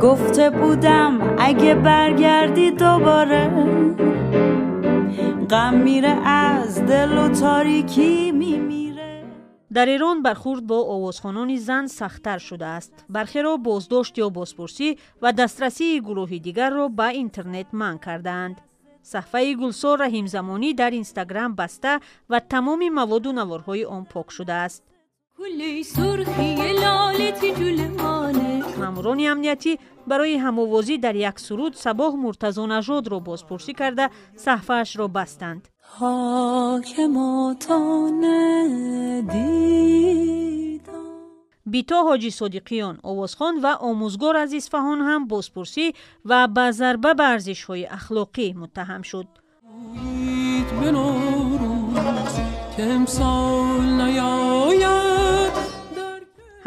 گفته بودم اگه برگردی دوباره غم میره از دل و تاریکی میمیره. Дар Эрон бархурд бо овозхонони зан сахттар шудааст. Бархеро боздошт ё бозпурсӣ ва дастрасии гурӯҳи дигарро ба интернет манъ кардаанд. Саҳфаи Гулсор Раҳимзамонӣ дар Инстаграм баста ва тамоми маводу наворҳои он пок шудааст. Маъмурони амниятӣ барои ҳамовозӣ дар як суруд Сабоҳ Муртазонажодро бозпурсӣ карда, саҳфаашро бастанд. Бито Ҳоҷи Содиқиён, овозхон ва омӯзгор аз Исфаҳон, ҳам бозпурсӣ ва ба зарба ба арзишҳои ахлоқӣ муттаҳам шуд.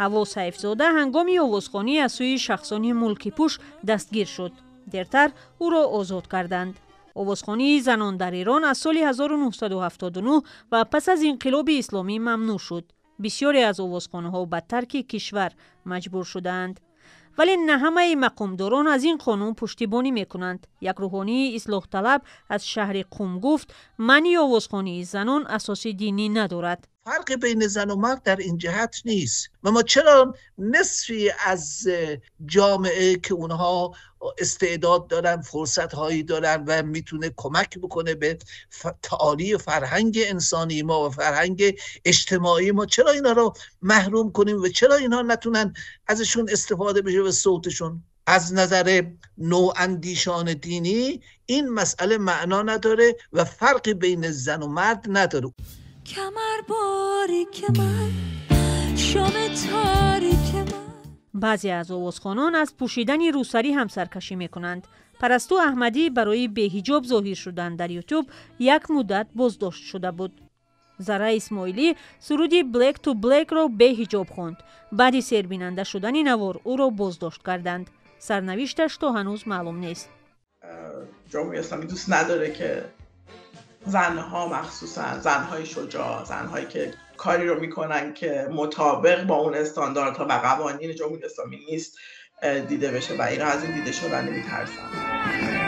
Ҳаво Сайфзода ҳангоми овозхонӣ аз сӯи шахсони мулкипӯш дастгир шуд. Дертар ӯро озод карданд. Овозхонии занон дар Эрон аз соли 1979 ва пас аз инқилоби исломӣ мамнӯъ шуд. Бисёре аз овозхонҳо ба тарки кишвар маҷбур шудаанд. Вале на ҳамаи мақомдорон аз ин қонун пуштибонӣ мекунанд. Як рӯҳонии ислоҳталаб аз шаҳри Қум гуфт, манъи овозхонии занон асоси динӣ надорад. فرق بین زن و مرد در این جهت نیست و ما چرا نصفی از جامعه که اونها استعداد دارن، فرصت هایی دارن و میتونه کمک بکنه به تعالی فرهنگ انسانی ما و فرهنگ اجتماعی ما، چرا اینا رو محروم کنیم و چرا اینا نتونن ازشون استفاده بشه و صوتشون؟ از نظر نواندیشان دینی این مسئله معنا نداره و فرقی بین زن و مرد نداره. کمر باریک من، شام تاریک من. Баъзе аз овозхонон аз пӯшидани рӯсарӣ ҳам саркашӣ мекунанд. Парасту Аҳмадӣ барои беҳиҷоб зоҳир шудан дар Ютуб як муддат боздошт шуда буд. Зара Исмоилӣ суруди Black to Black-ро беҳиҷоб хонд. Баъди сербинанда шудани навор ӯро боздошт карданд. Сарнавишташ то ҳанӯз маълум нест. جمهوری اسلامی دوست نداره که زنها، مخصوصا زنهای شجاع، زنهایی که کاری رو میکنن که مطابق با اون استانداردها و قوانین جمهوری اسلامی نیست، دیده بشه و اینا از این دیده شدن میترسن.